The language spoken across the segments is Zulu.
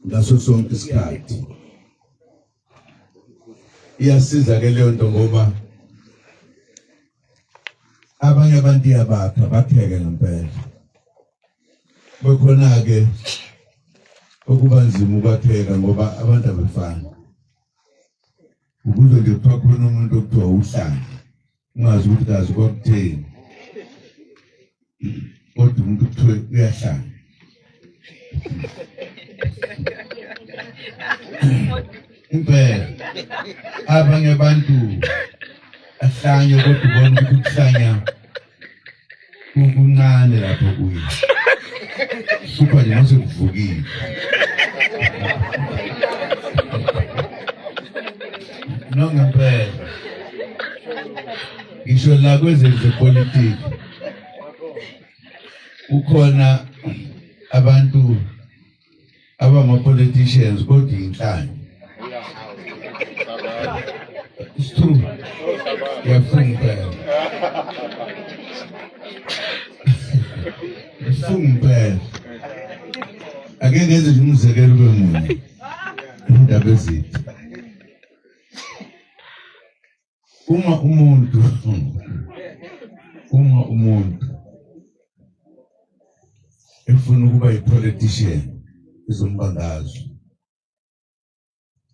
Ngaso sonke isikhathi iyasiza ke leyo nto, ngoba abanye abantu iyabakha bakheke ngempela. Bekhona-ke okuba nzima ukwakheka ngoba abantu abefani. Ukuze nje kuthiwa khona umuntu okuthiwa uhlanya, ungazi ukuthi kazi kwakutheni, kodwa umuntu kuthiwe uyahlanya. Impela abanye abantu ahlanye, kodwa ubona ukuthi ukuhlanya kuncane lapho kuye, hlupha nje mase kuvukile. No, ngempela ngisho la kwezepolitiki kukhona abantu abama-politicians kodwa inhlanya. It's true. Ngiyafunga impela, ngifunga impela. Ake ngenze nje umzekelo ube munye, indaba ezithi uma umuntu efuna ukuba yi-politician ezombangazwe,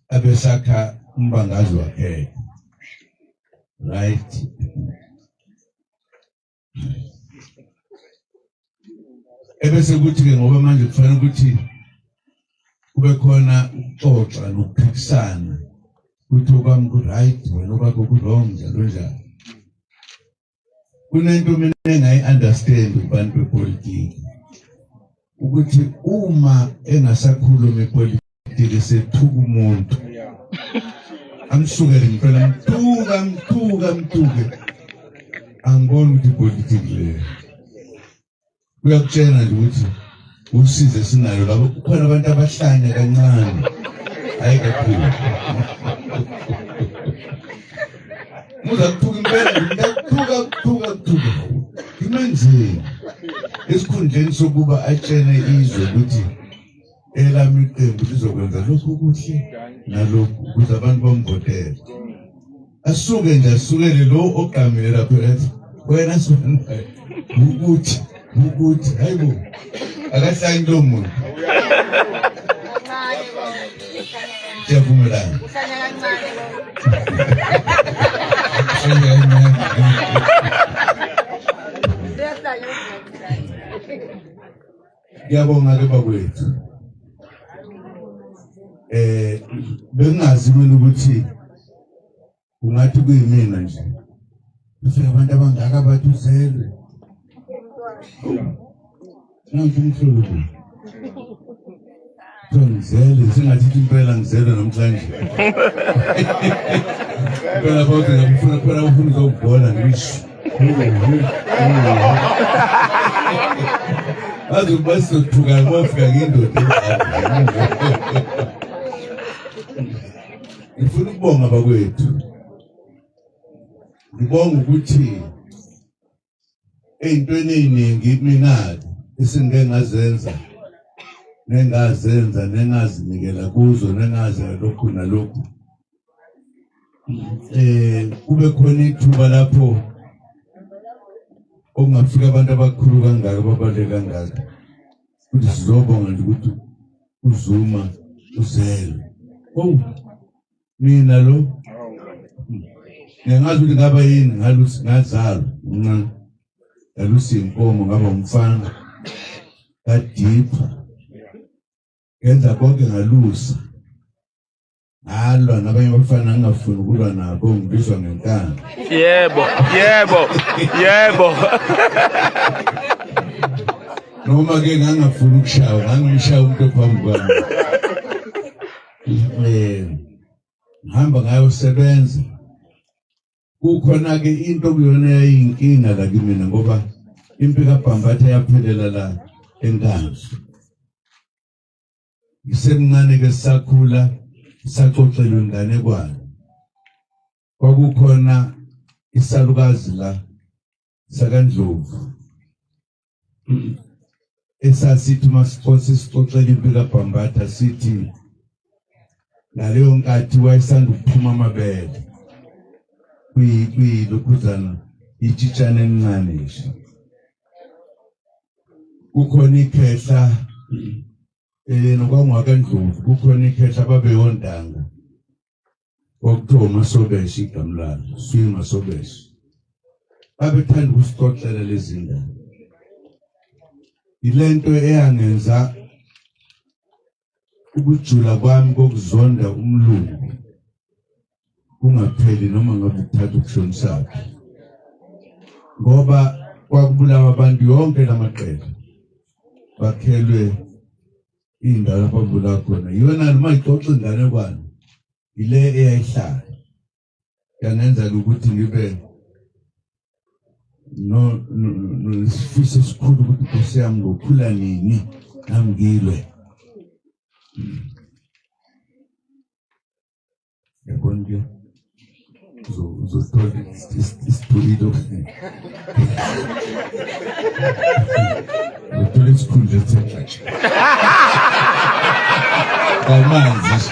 abesakha umbangazwe wakhe, right, ebese kuthi-ke ngoba manje kufanele ukuthi kube khona ukuxoxa nokuphikisana ukuthi okwami ku-right, wena okwakho ku-wrong, njalo njalo. Kunento mina engayi-understand kubantu bepolitiki, ukuthi uma engasakhulumi ipolitiki, sethuka umuntu, amsukele ngempela, mtuka mtuka mtuke, angiboni ukuthi ipolitiki leyo. Uyakutshela nje ukuthi usize sinalo labo. Kukhona abantu abahlanya kancane, hayi kakhulu. Muza kuthuka impela, ngiyakuthuka, kuthuka kuthuka, imenzeni esikhundleni sokuba atshene izwe ukuthi elami iqembu lizokwenza lokhu kuhle nalokhu ukuze abantu bamvotele, asuke nje asukele lo ogqamile lapho, ethi wena sibani ukuthi hayibo, akahlanyi lo muntu. Siyavumelana. Uhlanya kancane. Uhlanya kancane. Uyahlanya. Ngiyabonga-ke bakwethu. Bengingazi mina ukuthi ungathi kuyimina nje kufika abantu abangaka bathi uzelwe. Nanku umhlolo lo, kuthiwa ngizele, sengathi impela ngizelwe namhlanje impela. Bawuthi ngiyakufuna khona, ufuna uzokubona ngisho bazokuba sizothuka kwafika ngindoda. Ngifuna ukubonga bakwethu, ngibonga ukuthi ey'ntweni ey'ningi mina-ke esengike ngazenza nengazenza nengazinikela kuzo nengaze lokhu nalokhu, kube khona ithuba lapho okungafika abantu abakhulu kangaka, ababaluleke kangaka, ukuthi sizobonga nje ukuthi uZuma uzelwe. Oh, mina lo ngiyangazi ukuthi ngaba yini, ngalusi, ngazalwa mncane, ngalusa inkomo, ngaba umfana, ngadipha, ngenza konke, ngalusa, ngalwa nabanye abafana ngingafuni ukulwa nabo, ngibizwa ngenkani. Yebo. Noma ke ngangafuni ukushawa, ngangimshaya umuntu ophambi kwami. Ngihamba ngayosebenza, kukhona ke into kuyona yayinkinga la kimina, ngoba impi kaBhambatha yaphelela la eNkandla. Ngisemncane ke, sakhula saxoxelwa inganekwane. Kwakukhona isalukazi la sakaNdlovu. Esasithi masixoxe sixoxela impi kaBhambatha sithi ngaleyo nkathi wayesanda ukuphuma amabele kuyilokhuzana itshitshana elincane nje. Kukhona ikhehla nokwangwakandlovu, kukhona ikhehla babeyontanga kwakuthiwa uMasobeshi igama lalo, Swi Masobeshi. Babethanda ukusixoxela lezi ndaba. Ilento eyangenza ukujula kwami kokuzonda umlungu kungapheli noma ngabe ukuthatha ukushonisaphi, ngoba kwakubulawa abantu yonke lamaqela bakhelwe indawo lapho abulawa khona. Iyona noma ixoxa inganekwane ile eyayihlala yangenza ukuthi ngibe nesifiso esikhulu ukuthi Nkosi yami ngokhula nini nami ngilwe. Yabona ke uzothola isitulilo, uzothola isikhundla esithe amanzi.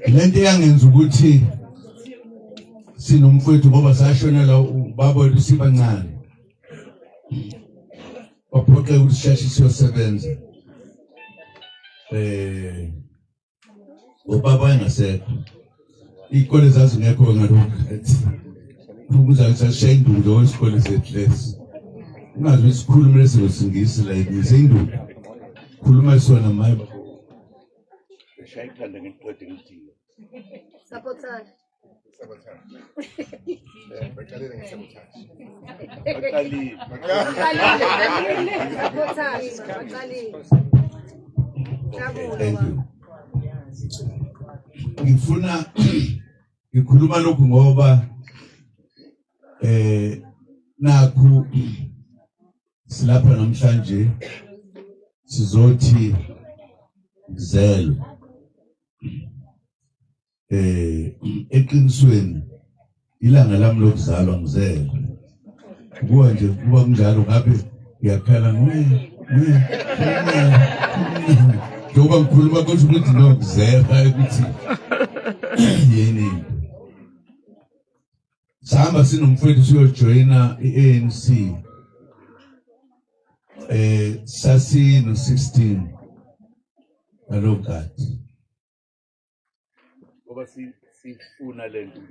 Lento yangenza ukuthi sinomfowethu ngoba sashonela ubaba wethu sibancane, waphoqeka ukuthi sisheshe siyosebenza ubaba wayengasekho, iy'kole zazingekho ngalokho khathi ukuze sasishaye induku wesikole sethu lesi, ungazi ukuthi sikhulume leso singisi la ngiseyinduku khuluma sona maye shaya ikhanda ngiqede ngithi sabotage. Sabotage. Baqalile ngesabotage. Baqalile. Sabotage. Baqalile. Thank you. Ngifuna ngikhuluma lokhu ngoba nakhu silapha namhlanje sizothi ngizelo eqinisweni ilanga lami lokuzalwa ngizelo. Kuba nje kuba kunjalo ngabe ngiyakhala njengoba ngikhuluma kusho ukuthi no ngizela ukuthi yini. Sahamba sinomfowethu siyojoyina i-ANC sasino 16 ngaloo nkathi. Ngoba sifuna lento,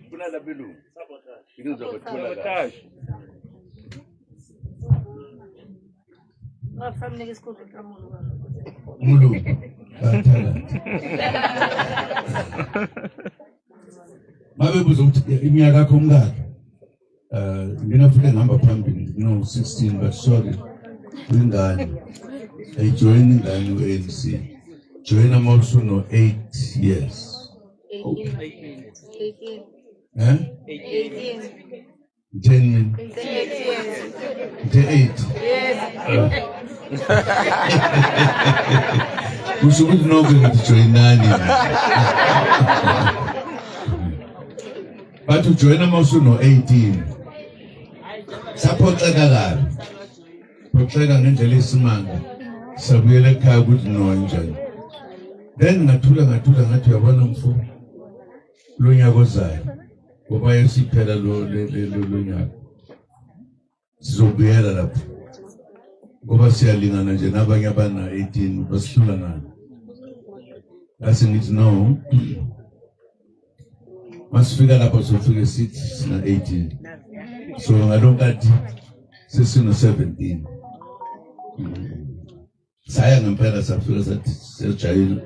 sifuna labelungu. Ngizobathola kahle. Umlungu bathakathi. Babebuza ukuthi iminyaka yakho mingaki? Nginafike ngihamba phambili no 16 but sorry ingane ayijoyini ingane u-ANC. Join ama usuno 8 years. 18. Eh? 18. 10 min. 8 8. Yes. Kusho ukuthi nonke ngithi joyinani. Bathi ujoyina uma usuno 18. Saphoxeka kabi. Phoxeka ngendlela esimanga. Sabuyela ekhaya ukuthi no njani. Then ngathula ngathi uyabona mfo lo nyaka ozayo ngoba yesiphela lo nyaka sizobuyela lapho ngoba siyalingana nje nabanye abana 18 basihlula ngani. Ngase ngithi no, masifika lapho sofike sithi sina 18, so ngalonkathi sesino 17. Saya ngempela safika sathi siyajayela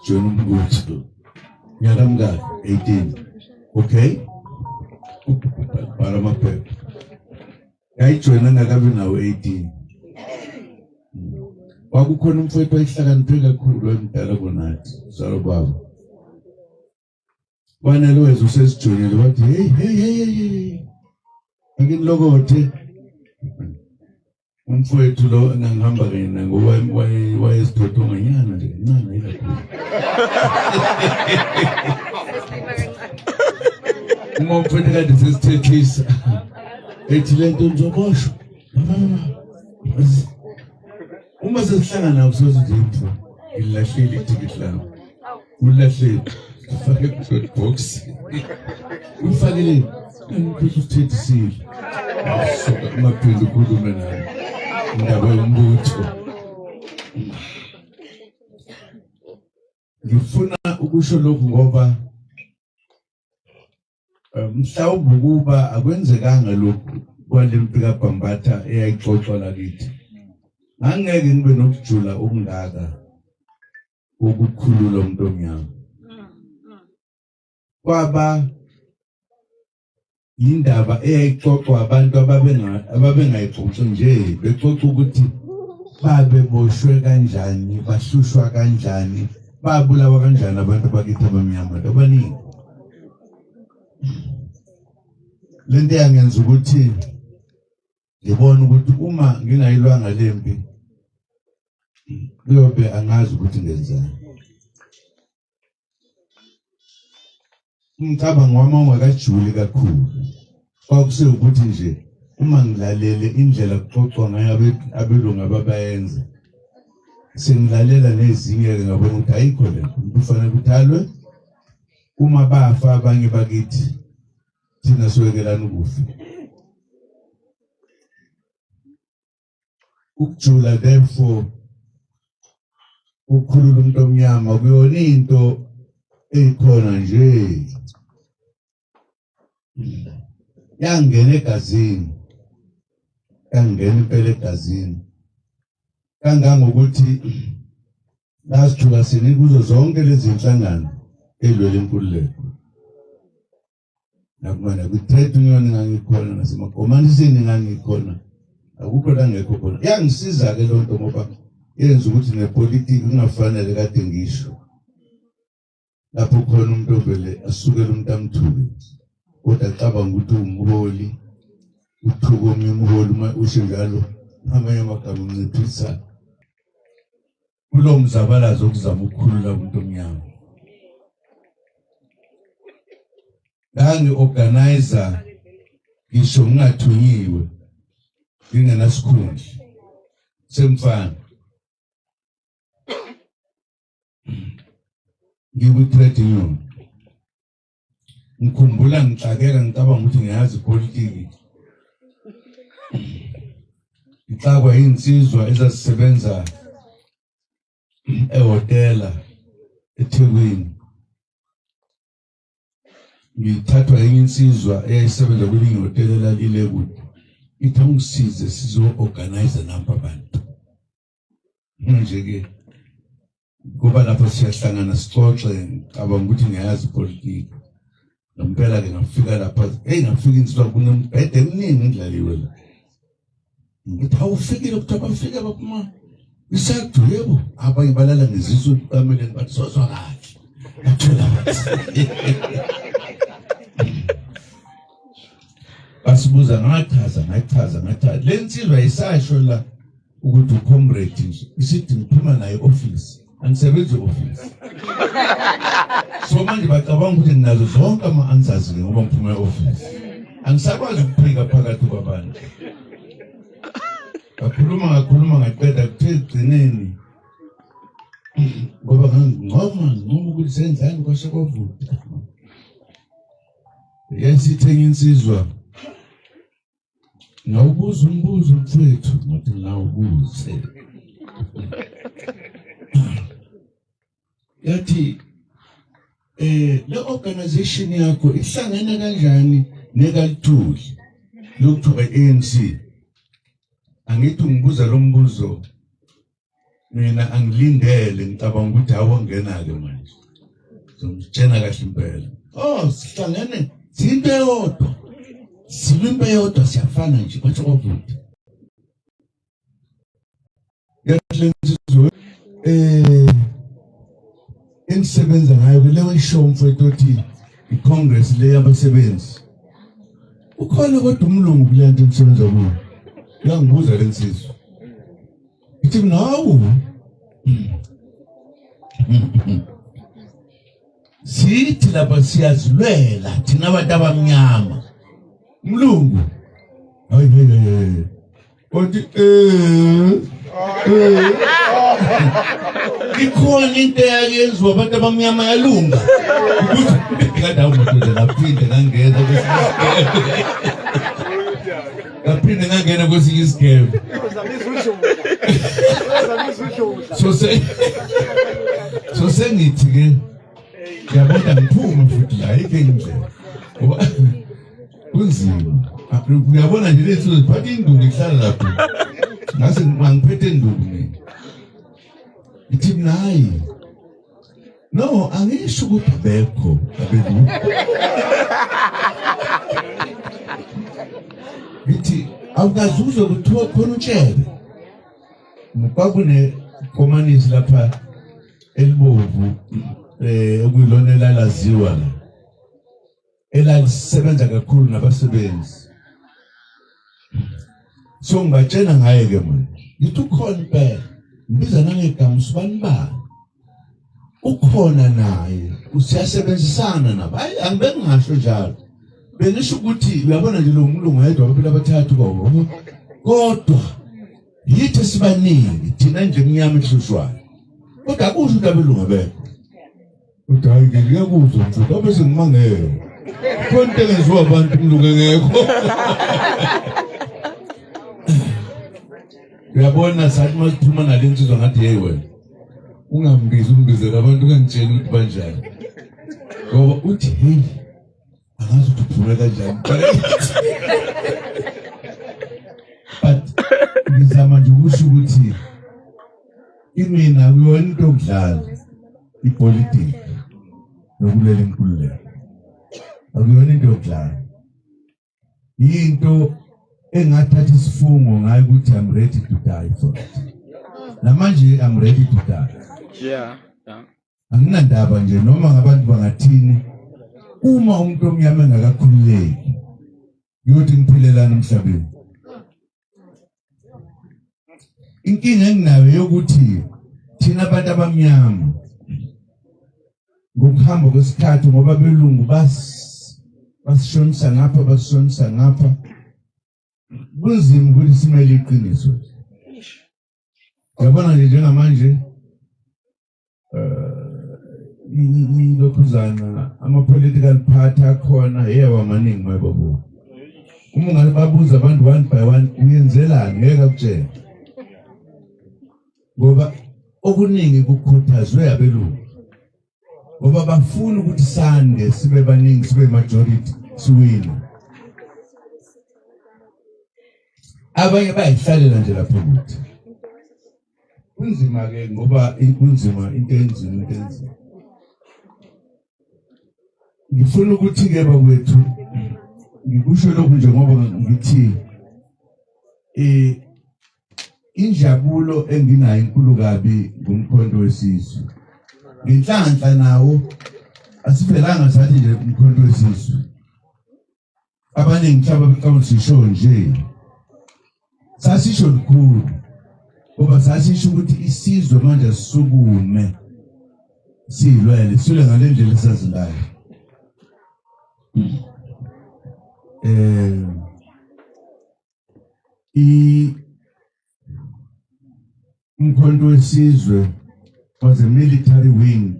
join umbutho. Nyaka mngaki? 18. Okay, bhala amaphepha. Ngayijoyina ngakabi nawo 18. Kwakukhona umfowethu wayehlakaniphe kakhulu wayemdala kunathi, zalo baba. Wanele wezwa usesijoyinile wathi hey hey hey hey, akinilokothe. Umfowethu lo engangihamba kanye naye ngoba wayesithothonganyana nje kancane ikakhulu. Uma umfowethu kade sesithethisa ethi le nto nizoboshwa. Uma sesihlangana usoze nje mfo ngilahlile ithikithi lami. Ulahlile. Ufake ku-short box. Ufakele ngikuthi usithethisile. Suka ungaphinde ukhulume nami. Indaba yombutho. Ngifuna ukusho lokhu ngoba mhlawumbe ukuba akwenzekanga lokhu kwalempi kaBhambatha eyayixoxwa lakithi, ngangeke ngibe nokujula okungaka ukukhulula umuntu omnyama. Kwaba indaba eyayixoxwa abantu ababengayixoxi nje, bexoxa ukuthi babeboshwe kanjani, bahlushwa kanjani, babulawa kanjani abantu bakithi abamnyama abaningi. Lento yangenza ukuthi ngibone ukuthi uma ngingayilwanga lempi kuyobe angazi ukuthi ngenzani. Umcabango wami ungakajuli kakhulu kwakusekuthi nje uma ngilalele indlela kuxoxwa ngayo abelungu ababayenza, sengilalela nezinye-ke ngabona ukuthi ayikho le nto, umuntu ufanele ukuthi alwe. Uma bafa abanye bakithi, thina siwekelana ukufa. Ukujula therefore ukukhulula umuntu omnyama kuyona into eyikhona nje, yangena egazini, yangena impela egazini, kangangokuthi lasithuka sini kuzo zonke lezi nhlangano elwela inkululeko. Nakumana kwi-trade union ngangikhona, nasemakomanisini ngangikhona, akukho la ngekho khona. Yangisiza-ke loo nto ngoba yenza ukuthi nepolitiki kungafanele kade ngisho lapho khona umuntu ovele asukele umuntu amthuke, kodwa acabanga ukuthi uwumholi, uthuka omunye umholi uma usho njalo amanye amagama unciphisa kulowo mzabalazo okuzama ukukhulula umuntu omnyama. Ngangi-organizer ngisho ngingathunyiwe, ngingenasikhundla semfana, ngikwi-trade union. Ngikhumbula ngixakeka ngicabanga ukuthi ngiyazi ipolitiki, ngixakwa insizwa ezazisebenza ehhotela eThekwini. Ngithathwa enye insizwa eyayisebenza kwelinye ihhotela elalile kude, ithi angisize sizo-organize nampa abantu. Manje-ke kuba lapho siyahlangana sixoxe, ngicabanga ukuthi ngiyayazi ipolitiki. Ngempela-ke ngafika lapha, eyi ngafika insizwa kunemibhede eminingi endlaliwe la. Ngithi awufikile kuthiwa bafike baphuma isadu, yebo, abanye balala ngezisu ekameleni bathi sozwa kahle. Bathola bathi basibuza, ngachaza ngachaza ngachaza. Le nsizwa isasho la ukuthi ucomrade nje, isithi ngiphuma naye office, angisebenzi office. So manje bacabanga ukuthi nginazo zonke ama-answers ke ngoba ngiphuma e-office, angisakwazi ukuphika phakathi kwabantu. Ngakhuluma ngakhuluma ngaqeda, kuthe ekugcineni ngoba ngangincoma ngincoma ukuthi senzani kwase kwavuta, yasithenga insizwa. Ngawubuza umbuzo mfethu, ngathi ngawubuze. Yathi le organization yakho ihlangene kanjani nekaLuthuli lokuthiwa ANC? Angithi ungibuza lo mbuzo mina angilindele, ngicabanga ukuthi awangena-ke manje ngizomtshena kahle impela. Oh, sihlangene siyinto eyodwa, silwa into eyodwa, siyafana nje, kwatsho kwavuda. Engisebenza ngayo kuleyo ishow mfowethu othi i-congress le yabasebenzi, ukhona kodwa umlungu kule nto engisebenza kuyo? Uyangibuza le nsizwa. Ithi mina hawu, sithi lapha siyazilwela thina abantu abamnyama. Mlungu hayi hayi kodwa ikhona into eyayenziwa abantu abamnyama yalunga ukuthi kade awumadoda. Ngaphinde ngangena kwesinye isigebe, ngaphinde ngangena kwesinye isigebe. So sengithi ke ngiyabona ngiphume futhi la, ayikho enye indlela ngoba kunzima. Uyabona nje lethu ziphatha induku ihlala lapho, ngase ngiphethe induku mina. Ngithi mina hayi, no, angisho ukuthi abekho abelungu. Ngithi awukaze uzwe kuthiwa khona uTshebe kwakune komanisi lapha elibovu okuyilona elalaziwa la, elalisebenza kakhulu nabasebenzi. So ngibatshena ngaye ke manje, ngithi ukhona impela, ngibiza nangegama usibani bani, ukhona naye, usiyasebenzisana nabo. Hayi, angibe ngingasho njalo, bengisho ukuthi uyabona nje lo mlungu yedwa abantu abathathu kwabo, kodwa yithi sibaningi thina nje emnyama ehlushwayo, kodwa akusho ukuthi abelungu abekho. Kodwa hayi ke ngiyakuzwa mfowethu, abe sengimangele khona into engenziwa abantu umlungu engekho. Uyabona, sathi uma siphuma nale nsizwa ngathi hey wena ungambizi, umbizele abantu, ungangitsheli ukuthi banjani, ngoba uthi hey angazi ukuthi uphume kanjani. But ngizama nje ukusho ukuthi imina kuyona into yokudlala ipolitiki nokulela inkululeko, akuyona into yokudlala, into engathatha isifungo ngayo ukuthi I'm ready to die for it. Namanje I'm ready to die. Anginandaba nje noma ngabantu bangathini, uma umuntu omnyama engakakhululeki ngiyothi ngiphilelana emhlabeni. Inkinga enginayo yokuthi thina abantu abamnyama ngokuhamba kwesikhathi, ngoba belungu basishonisa ngapha, basishonisa ngapha, kunzima ukuthi simele iqiniso. Yabona nje njengamanje ilokhuzana ama-political party akhona yewa maningi mayibobo. Uma ungabe babuza abantu one by one uyenzelani, ngeke akutshele, ngoba okuningi kukhuthazwe abelungu, ngoba bafuna ukuthi sande sibe baningi, sibe majority, siwine. Abanye bayihlalela nje lapho ukuthi kunzima ke, ngoba kunzima, into enzima, into enzima. Ngifuna ukuthi ke bakwethu ngikusho lokhu nje ngoba ngithi injabulo enginayo inkulu kabi ngumkhonto wesizwe. Ngenhlanhla nawo asiphelanga sathi nje umkhonto wesizwe. Abaningi mhlawumbe becabanga sisho nje, sasisho lukhulu ngoba sasisho ukuthi isizwe manje sisukume silwele, silwe ngale ndlela esazi ngayo. Umkhonto wesizwe was a military wing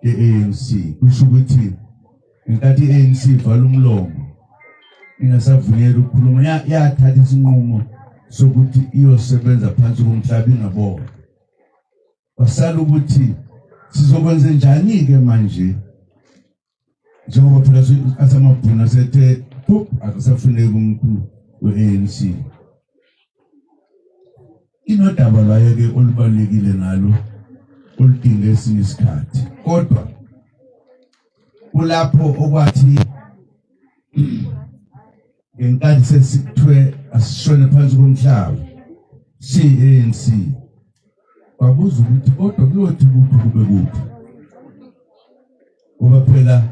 ye-ANC, kusho ukuthi ngenkathi i-ANC ivala umlomo ingasavunyelwa ukukhuluma, yathatha isinqumo sokuthi iyosebenza phansi komhlaba ingabona. Wasala ukuthi sizokwenza njani-ke manje, njengoba phela asamabhunu asethe phup, akusafuneki umuntu we-ANC. Inodaba lwayo-ke olubalulekile nalo oludinga esinye isikhathi, kodwa kulapho okwathi ngenkathi sesikuthiwe asishone phansi komhlaba siyi-ANC, babuza ukuthi kodwa kuyothi kuphi kube kuphi, ngoba phela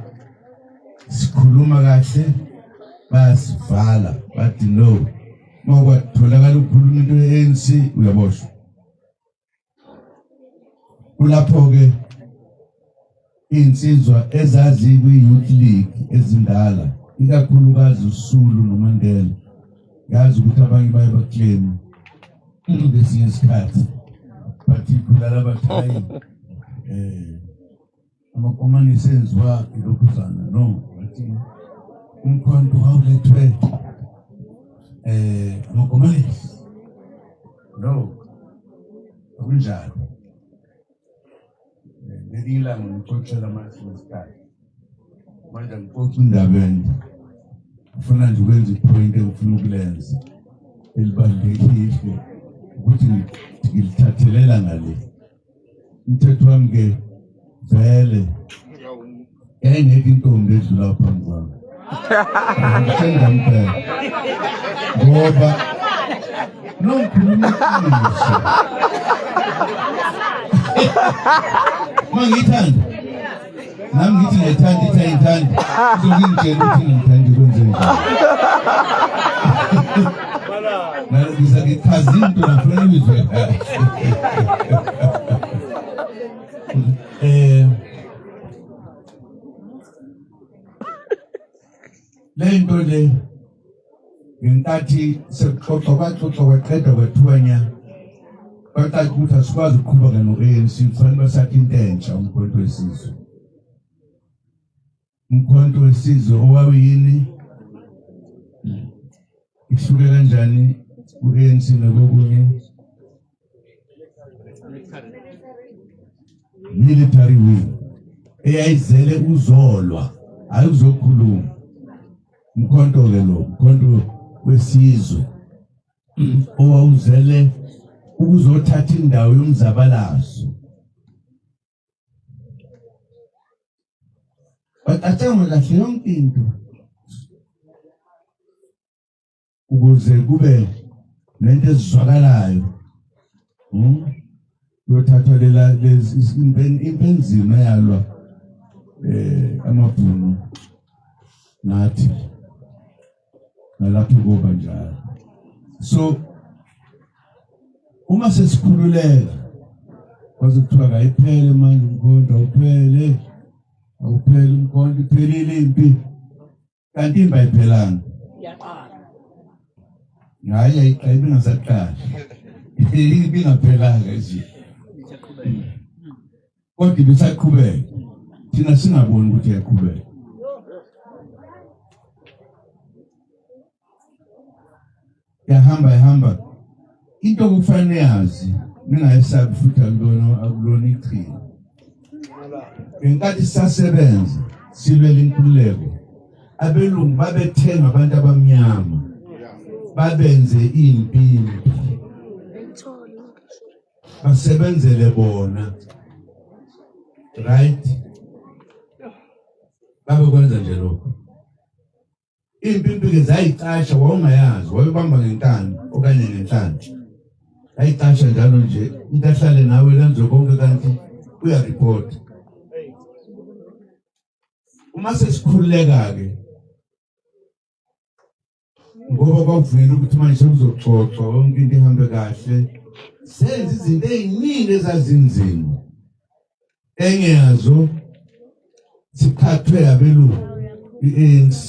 sikhuluma kahle bayasivala, bathi no, uma kwatholakala ukukhuluma into ye-ANC uyaboshwa. Kulapho-ke iy'nsizwa ezazi kwi-Youth League ezindala, ikakhulukazi uSulu noMandela, yazi ukuthi abanye baye baclaim ngesinye isikhathi, particular bathi hayi amakomanisi enziwa ilokhuzana, no, bathi umkhonto wawulethwe amakomanisi. No, akunjalo. Ngelinye ilanga ngixoxela manje ngesikhathi manje ngixoxa indaba ende, ngifuna nje ukwenza ipoint engifuna ukulenza elibalulekile ukuthi ngilithathelela ngale umthetho wami ke vele yayingekho intombi edlula phambi kwami. Sengampela ngoba nongikhuluma iqiniso uma ngiyithanda nami ngithi ngiyithanda, ithi ayithandi, uzokungitshela ukuthi ngiyithandi kwenze njani. Ngiza ngichaza into nafuna ibizwe kahle. Le nto le ngenkathi sekuxoxwa kwaxoxwa kwaqedwa kwathiwa nya bacaca ukuthi asikwazi ukuqhubeka no-ANC, kufanele basakhe into entsha, umkhonto wesizwe. Umkhonto wesizwe owawuyini, ihluke kanjani ku-ANC nakokunye? Military wing eyayizele uzolwa, hayi uzokhuluma. Umkhonto-ke lo, umkhonto wesizwe owawuzele ukuzothatha indawo yomzabalazo. Bacatshangwe kahle yonke into ukuze kube nento ezizwakalayo. Kuyothathwa lela lezi impenzima yalwa amabhunu nathi nalapho kuba njalo. So uma sesikhululeka kwaze kuthiwa kayiphele manje umkhonto, awuphele, awuphele umkhonto, iphelile impi, kanti impi ayiphelanga. Hayi, ayiqali, ibingasaqali, ibingaphelanga nje, kodwa ibisaqhubeka, thina singaboni ukuthi iyaqhubeka. Yahamba yahamba. Into okufanele yazi ningayesabi futhi akulona iqhinga. Ngenkathi sisasebenza silwela inkululeko, abelungu babethenga abantu abamnyama babenze impimpi, basebenzele bona, right? Babekwenza nje lokho. Impimpi-ke zayicasha, wawungayazi, wayobamba ngenkani okanye ngenhlanhla. Yayicasha njalo nje, umuntu ahlale nawe lenze konke kanti uyaripota. Uma sesikhululeka-ke, ngoba kwakuvela ukuthi manje sekuzoxoxwa yonke into ihambe kahle, senze izinto ey'ningi ezazinzima. Enye yazo siqhathwe abelungu, i-ANC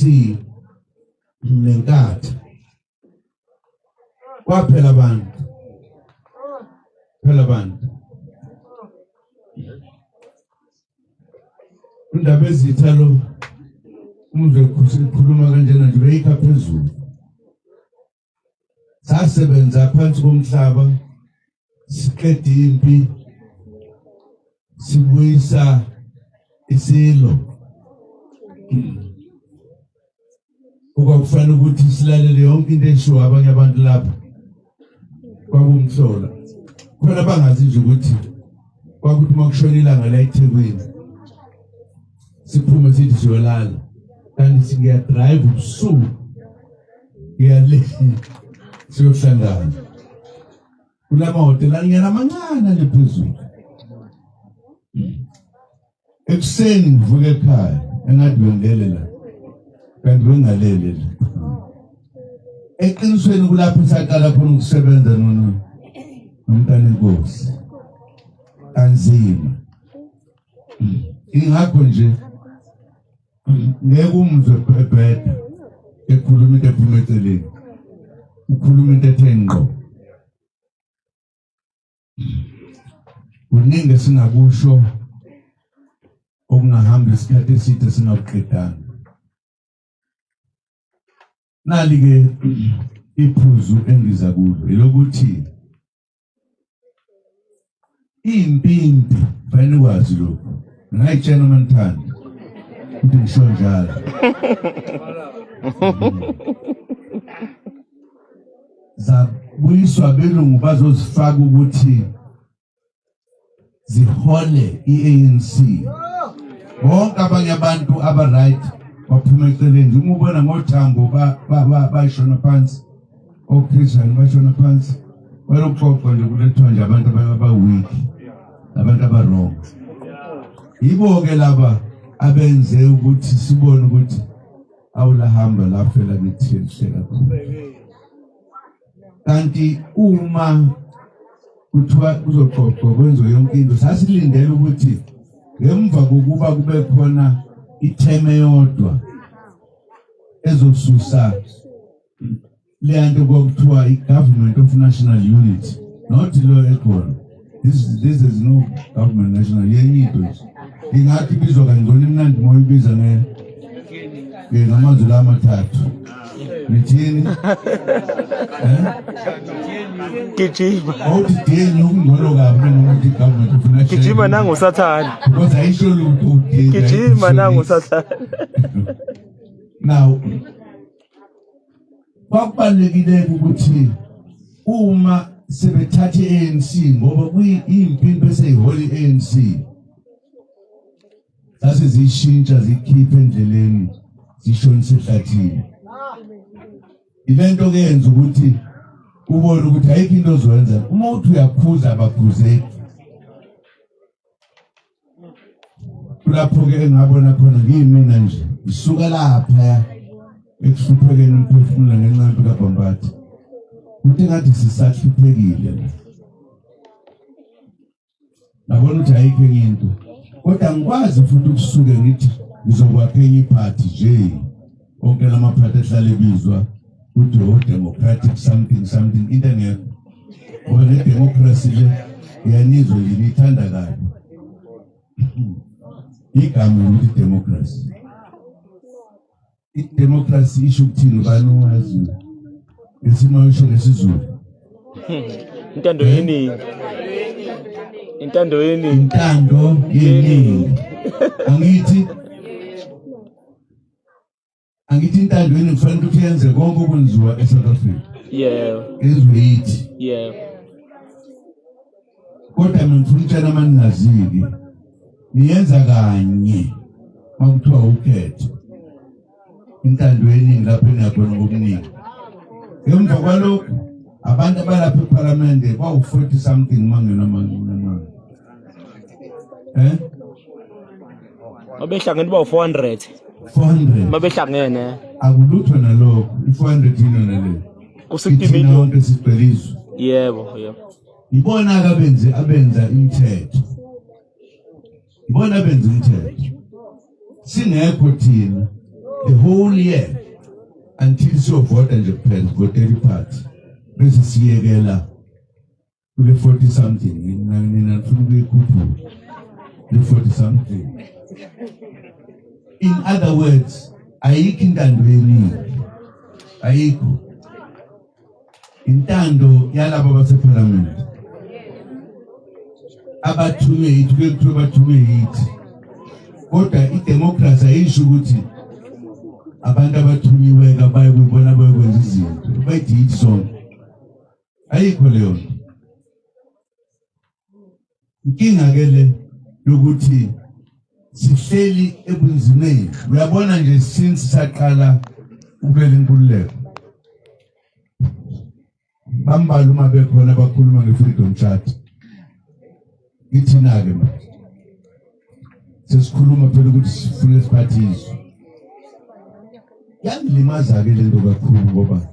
nenkathi kwaphela abantu, phela abantu. Indaba ezitha lo umuzwe ekhuluma kanjena nje beyikha phezulu. Sasebenza phansi komhlaba, siqeda impi, sibuyisa isilo. Okwakufanele ukuthi silalele yonke into eshiwo abanye abantu lapha kwakumhlola. Khona bangazi nje ukuthi kwakuthi uma kushona ilanga la eThekwini siphume sithi siyolala, kanti singiyadrive ubusuku ngiyale siyohlangana kulama hhotela anyana amancane ale phezulu. Ekuseni ngivuka ekhaya engathi bengilele la, kanti bengalele la. Eqinisweni kulapho saqala khona ukusebenza nomntana enkosi. Kanzima. Ingakho nje ngeke umzwe ebheda ekhuluma into ephuma eceleni, ukhuluma into ethe ngqo. Kuningi esingakusho okungahamba isikhathi eside singakuqedanga. Nali-ke iphuzu engiza kulo elokuthi impimpi fanele ukwazi lokhu. Ngayitshela uma nithanda ukuthi ngisho njalo. Zabuyiswa belungu bazozifaka ukuthi zihole i-ANC. Bonke abanye abantu aba-right baphuma eceleni. Uma ubona ngothambo bashona phansi, oChristian bashona phansi, balokuxoxa nje kulethwa nje abantu aba-weak, abantu aba-wrong. Yibo-ke laba abenze ukuthi sibone ukuthi awulahamba lafela kithi elihle kakhulu. Kanti uma kuthiwa kuzoxoxwa kwenziwe yonke into, sasilindele ukuthi ngemva kokuba kube khona itheme yodwa ezosusa leya nto kwakuthiwa i-government of national unity, not lo ekhona. This is no government national, yenye into nje. Ingathi ibizwa kangcono, imnandi uma uyibiza ngamazwi la amathathu. Nithini? Gijima. Awuthi DNU kungcono kabi noma uthi government of national. Gijima nangosathane. Because ayisho lutho uDNU. Gijima nangosathane. Now kwakubalulekile ukuthi uma sebethathe i-ANC, ngoba kuyimpimpi eseyihola i-ANC, zase ziyishintsha zikhiphe endleleni zishonise ehlathini. Ilento ke yenza ukuthi ubone ukuthi ayikho into ozoyenza. Uma uthi uyakhuza abakhuzeki. Kulapho-ke engabona khona ngiyimina nje ngisuka lapha ekuhluphekeni umphefumulo ngenxa yempi kaBhambatha, ukuthi ngathi sisahluphekile la. Ngabona ukuthi ayikho enye into, kodwa ngikwazi futhi ukusuke ngithi ngizokwakha enye iphathi nje. Onke lamaphathi ahlale ebizwa ukuthi o-democratic something something, into engekho. Ngoba ne-democracy le iyanizwa nje, niyithanda kabi igama ukuthi democracy. I-democracy isho ukuthini? Ubani owaziyo? Ngesimo isho ngesiZulu. Intando yeningi. Intando yeningi. Intando yeningi. Angithi intando yeningi kufanele ukuthi yenze konke okwenziwa eSouth Africa. Yebo. Yenziwe yithi. Yebo. Kodwa mina ngifuna ukutshela amaningaziki, niyenza kanye makuthiwa ukhetho intando yeningi lapho engakhona ngobuningi. Ngemva kwalokho abantu abalapha ePhalamende kwawu-40 something mangena mangena. Mabehlangene ba 400. 400. Mabehlangene. Akulutho nalokho, i-400 yini naleyo? Ku 60 million. Wonke sigcwele izwe. Yebo, yebo. Ibona abenze abenza imithetho. Ibona abenza imithetho. Singekho thina the whole year until siyovota nje kuphela, sivotela iphathi. Bese siyekela kule 40 something, nina nifuna ukuyikhuphula le 40 something. In other words, ayikho intando yeningi. Ayikho. Intando yalabo abasePhalamende abathunywe yithi, kuye kuthiwe bathunywe yithi, kodwa idemocracy ayisho ukuthi abantu abathunyiwe abaye kuyibona bayokwenza izinto bayithi yithi sonke. Ayikho leyo nto. Inkinga ke le yokuthi sihleli ebunzimeni. Uyabona nje since saqala ukulwela inkululeko, bambalwa uma bekhona abakhuluma nge-freedom charter. Ithina-ke manje sesikhuluma phela ukuthi sifuna siphathiswe. Yangilimaza-ke le nto kakhulu, ngoba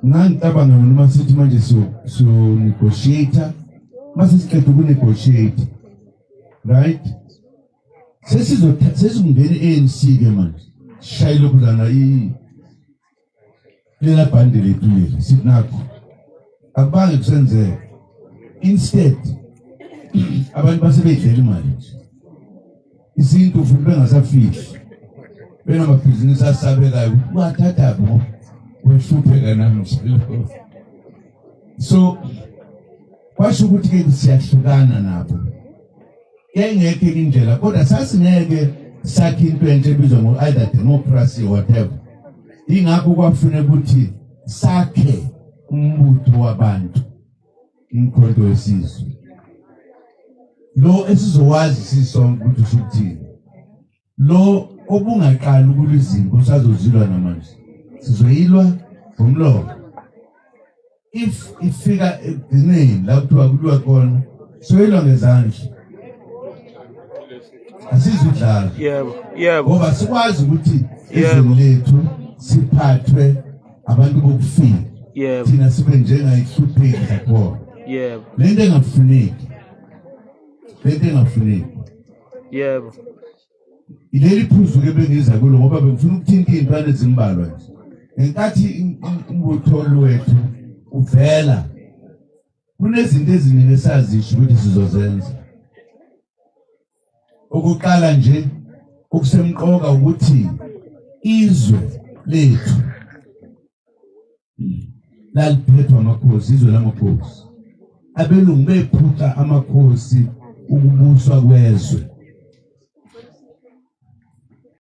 ngangicabanga mina uma sithi manje siyo-negotiate Mase siqeda ukunegotiate, right, sesizongena i-ANC ke manje, sishaye lokhuzana lela bhande lethu leli, sithi nakho akubange kusenzeka. Instead abantu basebedlela imali nje, isintu futhi bengasafihli, benamabhizinisi asabekayo ukuthi wathathaphi ngoba wehlupheka namhlanje. So kwasho ukuthi-ke siyahlukana nabo, yayingekho enye indlela, kodwa sasingeke sakhe into entsha ebizwa ngo-either democracy or whatever. Ingakho kwafuneka ukuthi sakhe umbutho wabantu, uMkhonto weSizwe lo esizowazi sisonke ukuthi usho ukuthini, lo obungaqali ukulwa izimpi usazozilwa namanje, sizoyilwa ngomlomo. If ifika ekugcineni la kuthiwa kuliwa khona, soyilwa ngezandla, asizudlala. Yebo, yebo. Ngoba sikwazi ukuthi ezweni lethu siphathwe abantu bokufika, thina sibe njengayihlupheki zakhona. Lento engafuneki, lento engafuneki. Ileli phuzu ke bengiza kulo ngoba bengifuna ukuthinta iy'ntwana ezimbalwa nje. Ngenkathi umbutho wethu uvela, kunezinto eziningi esazisho ukuthi sizozenza. Ukuqala nje okusemqoka ukuthi izwe lethu laliphethwa amakhosi, izwe lamakhosi. Abelungu bephuca amakhosi ukubuswa kwezwe.